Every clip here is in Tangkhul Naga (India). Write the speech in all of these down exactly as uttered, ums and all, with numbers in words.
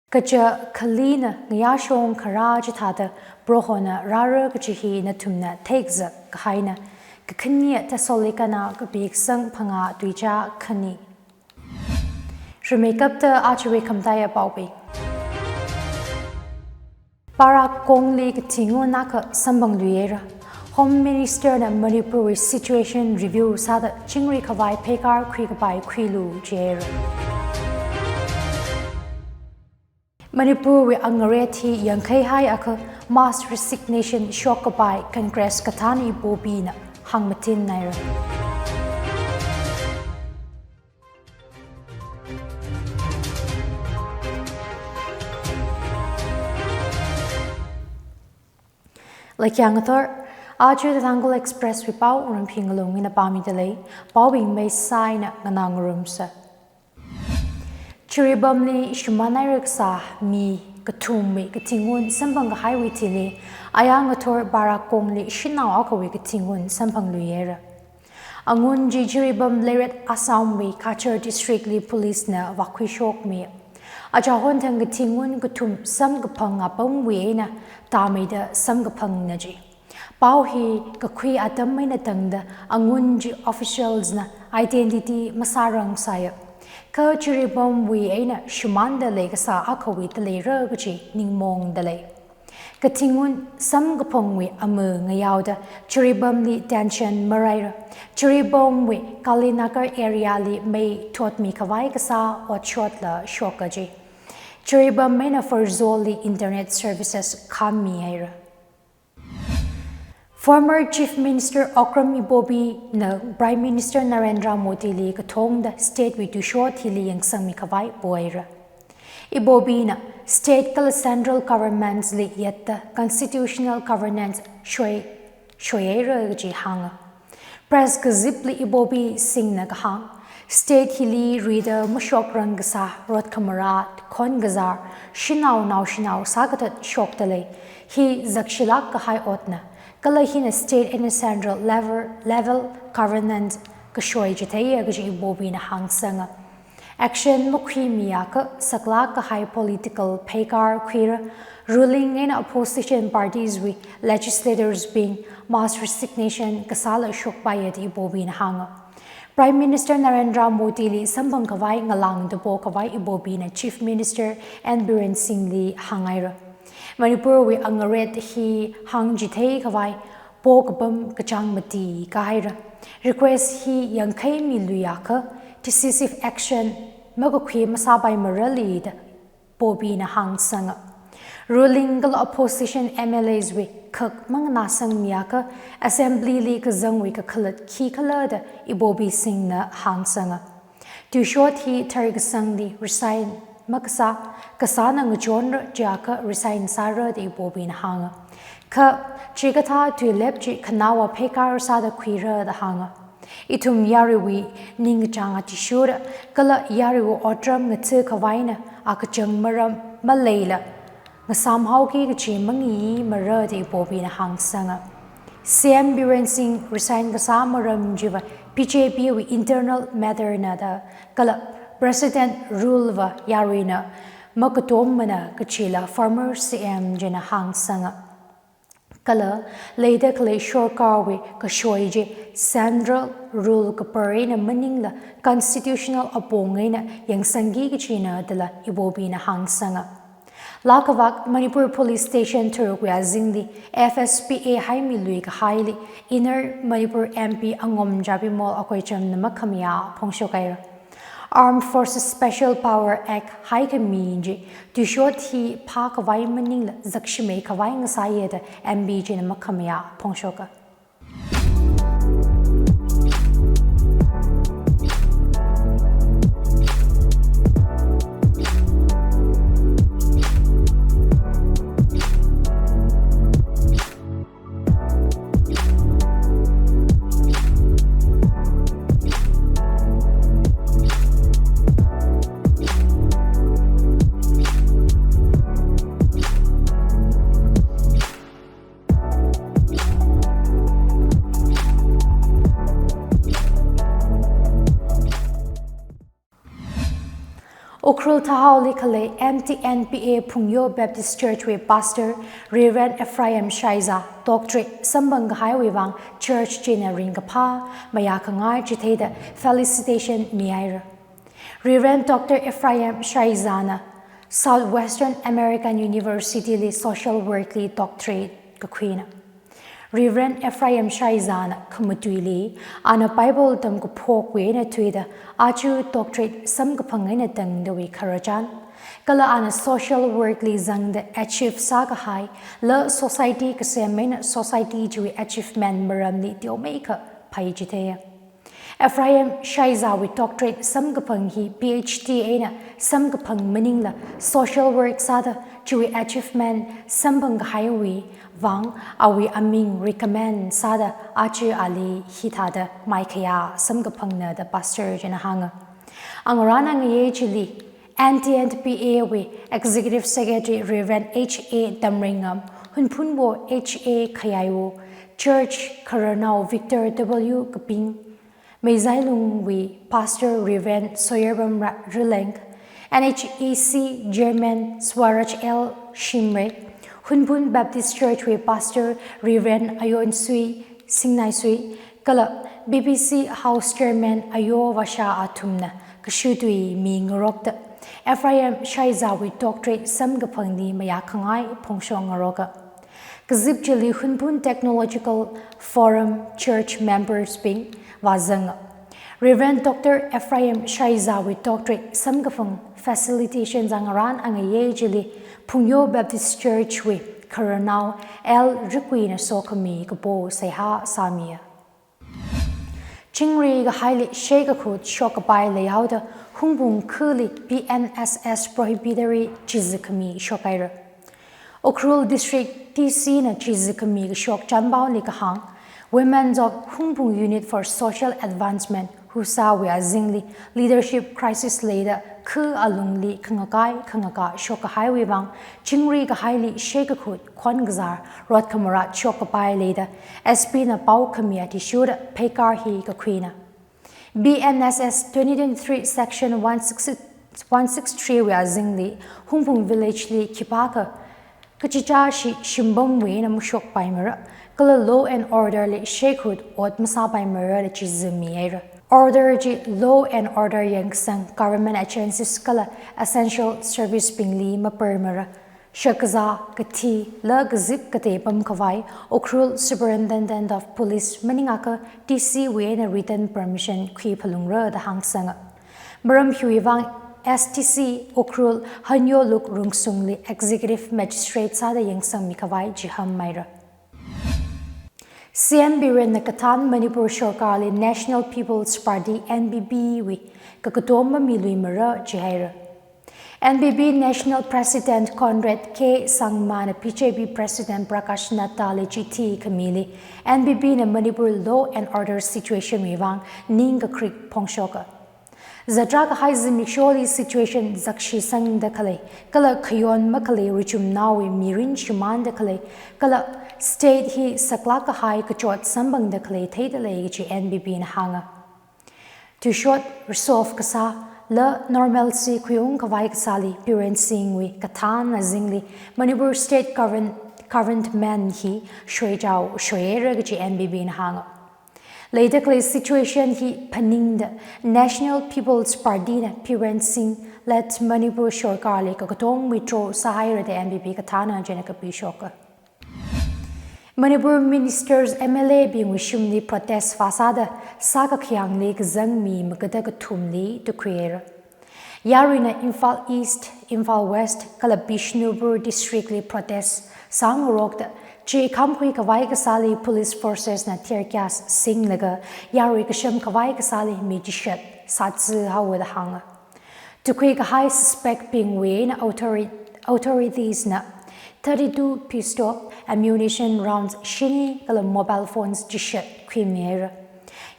Kaja khalina ngayāshong kharā chithāda Prohona rāra kaji hi nathumna theikazak kahaina. Kakhane Thessalonikana kapi kasang phangā tuichā khani. Rimeikapta ajawui khamataiya paobing. Barak kongli katingun akha samphangluihaira. Home Minister na Manipurwui situation review sāda chingri khavai pheikar khuikapai khuilu jihaira. Manipurwui angaret hi yangkhai haiakha mass resignation shokkapai Congress kathān Ibobina hāngmatinhaira. Laikyang ngathor, aja The Tangkhul Express wui pao Ramphing Ngalung ina pāmida lei, paobing maisā eina nganā ngarumsa. Jiribamli shimānhaira kasā mi kathumwui katingun samphang kahaiwui thili, aya ngathor Barak kongli shanao akhawui katingun samphangluihaira. Angun chi Jiribam Lairet Assamwui Cachar District li police na vākhuishokmi. Achahon thang katingun kathum samkaphang apamwui eina tāmeida samkaphangna ji. Pao hi kakhui atam eina tangda angun chi officials na identity masārangsāya. Kha Jiribamwui eina shimānda lei kasā akhawui thāleira kaji ningmaongda lei. Katingun samkaphangwui ama ngayaoda Jiribamli tension maraira. Jiribamwui Kalinagar area li mei thotmi khavai kasā otshotla shoka ji. Jiribam eina Pherzawl li internet services khammihaira. Former Chief Minister Okram Ibobi na Prime Minister Narendra Modi li kathongda state wui tuishot hili yangsangmi khavai pohaira. Ibobi na state kala central governments li yatta constitutional governance shoi, shoihaira kaji hānga. Press kazipli Ibobi Singhna kahāng, state hili rida mashokrang kasā rot khamara, khon kazar, shanao naoshinao sākathot shokda lei, hi zakshilāk kahai otna, kala hina state eina central level, level governance kashoi chitheiya kaji Ibobina hāngsanga. Action makhuimiakha saklāk kahai political pheikar khuira, ruling eina opposition parties wui legislators bing mass resignation kasāla shokpaiya da Ibobina hānga. Prime Minister Narendra Modi li samphang khavai ngalāngda po khavai Ibobina Chief Minister N Biren Singh li hānghaira. Manipurwui angaret hi hāngchithei khavai po kapam kachāng mati kahaira. Request hi yangkhaimiluiakha decisive action makakhui masāpaimarali da Ibobina hāngsanga. Ruling kala opposition M L As wui khak manganāsangmiakha assembly li kazangwui kakhalat khikhala da Ibobi Singhna hāngsanga. Tuishot hi tharkasangli resign makasā, kasāna ngachonra chiakha resign sāra da Ibobina hānga. Kha chikathā tuilep chi khanaowa pheikar sāda khuira da hānga. Ithum yaruiwui ningkachāng athishurda kala yaruiwui otram ngatha khavaina akachang maram maleila ngasāmhaoki kaji mangayi mara da Ibobina hāngsanga. C M Biren Singh resign kasā maram chiva B J P wui internal matter na da kala President rule va yaruina makatommana kajila former C M china hāngsanga. Kala leida khalei sorkarwui kashoi chi central rule kapar eina maningla constitutional apong eina yangsangki kajina dala Ibobina hāngsanga. Laa kavak Manipur Police Station tharukwui azingli F S P A haimilui kahaili Inner Manipur M P Angom Jabimol Akoichamna makhamayā phongshokhaira. Armed Forces Special Power Act haikhami chi tuishot hi phākhavai maningla zakshimei khavai ngasāya da M P china makhamayā phongshoka. Ukhrul Thahaoli khalei M T N P A Phungyo Baptist Church wui Pastor Reverend Ephraim Shaiza doctorate samphang kahaiwui vang church china ringkaphā mayākhangai chitheida felicitation mihaira. Reverend Doctor Ephraim Shaiza na Southwestern American University li social work li doctorate kakhuina. Reverend Ephraim Shaiza na khamatuili ana Bible tamkaphokwui eina thuida aja doctorate samkaphang eina tangdawui khararchan, kala ana social work li zangda achieve sākahai, la society kasem eina society chiwui achievement maramli teomeikha phai chitheiya. Ephraim Shaiza wui doctorate samkaphang hi P H D eina samkaphang maningla social work sāda chiwui achievement samphang kahaiwui vang awui aming recommend sāda aja ali hithāda maikhayā samkaphangna da pastor china hānga. Angarān angayei chili N T N P A wui Executive Secretary Reverend H A Tamreingam, Hunphunwo H A Khayaiwo, Church Khararnao Victor W Kaping, Meizailungwui Pastor Reverend Soyarbam Ra-, Rileng, N H E C Chairman Swaraj L Shimray, Hunphun Baptist Church wui Pastor Reverend Ayonsui Singnaisui, kala B B C House Chairman Ayo Vasha athumna kashu tui mingarokta Ephraim Shaiza wui doctorate samkaphangli mayākhangai phongshok ngaroka. Kazip chili Hunphun Technological Forum Church members bing vāzanga. Reverend Doctor Ephraim Shaiza wui doctorate samkaphang felicitation zangarān angayei chili Phungyo Baptist Church wui Khararnao L Rikuina sokhami kapo seihā sāmiya. Chingri kahaili sheikakhut shokkapai leihaoda Hungpung khali P N S S Prohibitory chizikhami shokhaira. Ukhrul District D C na chizikhami kashok chanpaoli kahāng, Women's of Hungpung Unit for Social Advancement, HUSA wui azingli leadership crisis leida kha alungli khangakai khangaka shokkahaiwui vang chingri kahaili sheikakhut khonkazar rot khamarat shokkapai leida S P na pao khami athishurda pheikar hi kakhuina. B N S S twenty twenty-three Section one six, one six three wui azingli Hungpung village li khipākha kachichāshi shimpamwui eina mashokpaimara, kala law and order li sheikhut ot masāpaimara da chizimihaira. Order chi law and order yangsang government agencies kala essential service bingli maparmara. Shakkazā, kathi, la kazip katei pamkhavai Ukhrul Superintendent of Police maningakha D C wui eina written permission khuiphalungra da hāngsanga. Maram hiwui vang S D C Ukhrul Hanyoluk Rungsungli Executive Magistrate sāda yangsangmikhavai chihānhaira. C M Birenna kathān Manipur sorkarli National People's Party, N P P wui kakatom mamiluimara jihaira. N P P National President Conrad K Sangmana B J P President Prakash Naddali chithi khamili N P P na Manipur law and order situation wui vang ningkakrik phongshoka. Zatra kahai zimiksholi situation zakshisangda khalei, kala khayon makhalei ruchumnaowui mirin shimānda khalei, kala state hi saklāk kahai kachot samphangda khalei theida lei kaji N P P na hānga. Tuishot resolve kasā, la normalcy khuiungkhavai kasāli Biren Singhwui kathān azingli Manipur State govern-, government hi shoichao shoihaira kaji N P P na hānga. Leida khalei situation hi phaningda National People's Party na Biren Singh led Manipur sorkarli kakatom withdraw sāhaira da N P P kathāna china kapishoka. Manipur ministers M L A bingwui shimli protest vāsāda sākakhayangli kazang mi magada kathumli tukhuihaira. Yaruina Imphal East, Imphal West, kala Bishnupur District li protest sāngarokta, chi khamkhui khavai kasāli police forces na tear gas singlaga yarui kasham khavai kasāli mi chishat sātsi haowa da hānga. Tukhui kahai suspect bingwui eina authori-, authorities na thirty-two pistol, ammunition rounds shini kala mobile phones chishat khuimihaira.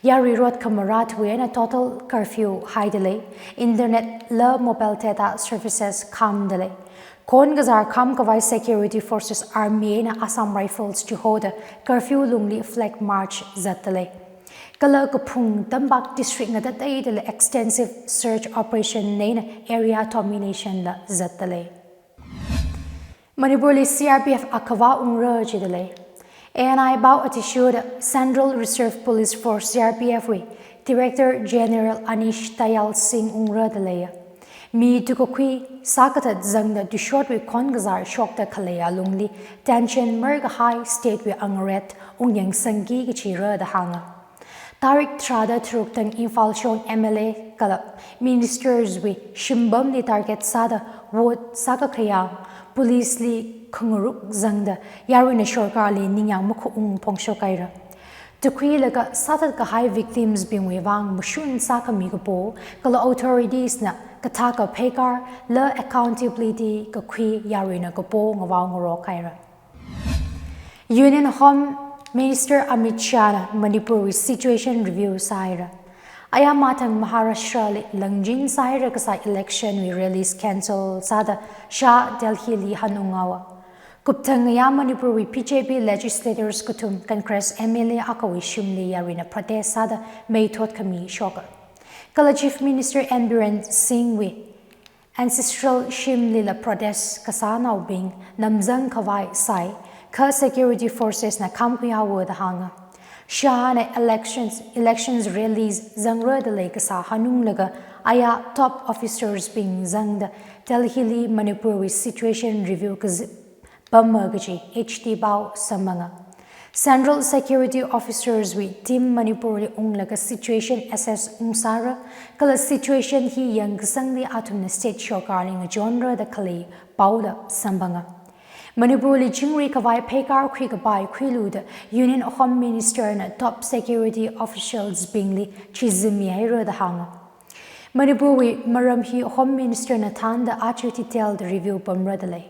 Yarui rot khamaratwui eina total curfew haida lei, internet la mobile data services khamda lei. Khon kazar kham khavai security forces, army eina Assam Rifles chihoda curfew lungli flag march zatda lei. Kala kaphung tampak district ngatateidala extensive search operation eina area domination la zatdalei. Manipurli C R P F akhavā ungra jidalei. A N I pao athishurda Central Reserve Police Force, C R P F wui Director General Anish Dayal Singh ungra dalei. Mi tukkakhui sākathat zangda tuishotwui khon kazār shokda khalei alungli tension markahai state wui angaret ungyangsangki kachira da hānga. Tarik tharāda tharuk thang Imphal shong M L A kala ministers wui shimpamli target sāda vote sākakhayang police li khangaruk zangda yaruina sorkarli ningyāng makhaung phongshok haira. Tukkhuilaga sāthat kahai victims bingwui vang mashun sākhami kapo kala authorities na kathākha pheikar la accountability kakhui yaruina kapo ngavao ngarok haira. Union Home Minister Amit Shah na Manipur wui situation review sāhaira. Aya mathang Maharashtra li langjin sāhaira kasā election wui rallies cancel sāda Shah Delhi li hanung haowa. Kupthang ngayā Manipur wui B J P legislators kathum Congress M L A akhawui shimli yaruina protest sāda mei thot khami shoka. Kala Chief Minister N Biren Singh wui ancestral shimlila protest kasānaobing namzang khavai sai, kha security forces na khamkhui haowa da hānga. Shah na elections, elections rallies zangra dalei kasā hanunglaga aya top officers bing zangda Delhi li Manipur wui situation review kazip pamma kaji H T pao samphanga. Central Security Officers wui team Manipur li unglaga situation assess ungsāra, kala situation hi yangkasangli athumna state sorkarli ngachonra da khalei paola samphanga. Manipur li chingri khavai pheikar khuikapai khuilu da Union Home Minister na top security officials bingli chizimmi haira da hānga. Manipur wui maram hi Home Minister na thānda aja detailed review pamra dalei.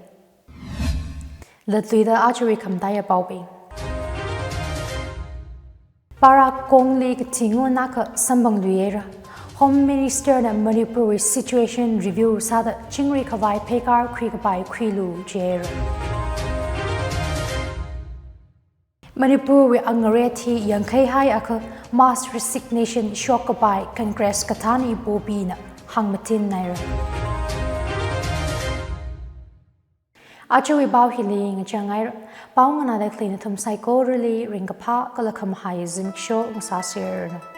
Latluida ajawui khamataiya paobing. Para kongli katingu naka samphangluihaira. Home Minister na Manipur wui situation review sāda chingri khavai pheikar khuikapai khuilu jihaira. Manipur wui angaret hi yangkhai haiakha mass resignation shokkapai Congress kathāna Ibobi na hāngmatin haira. Ajawui pao hili ngachang haira. Pao nganāda khalei nathum saikorali ringkaphā kala khamahai zimiksho ngasāserranu.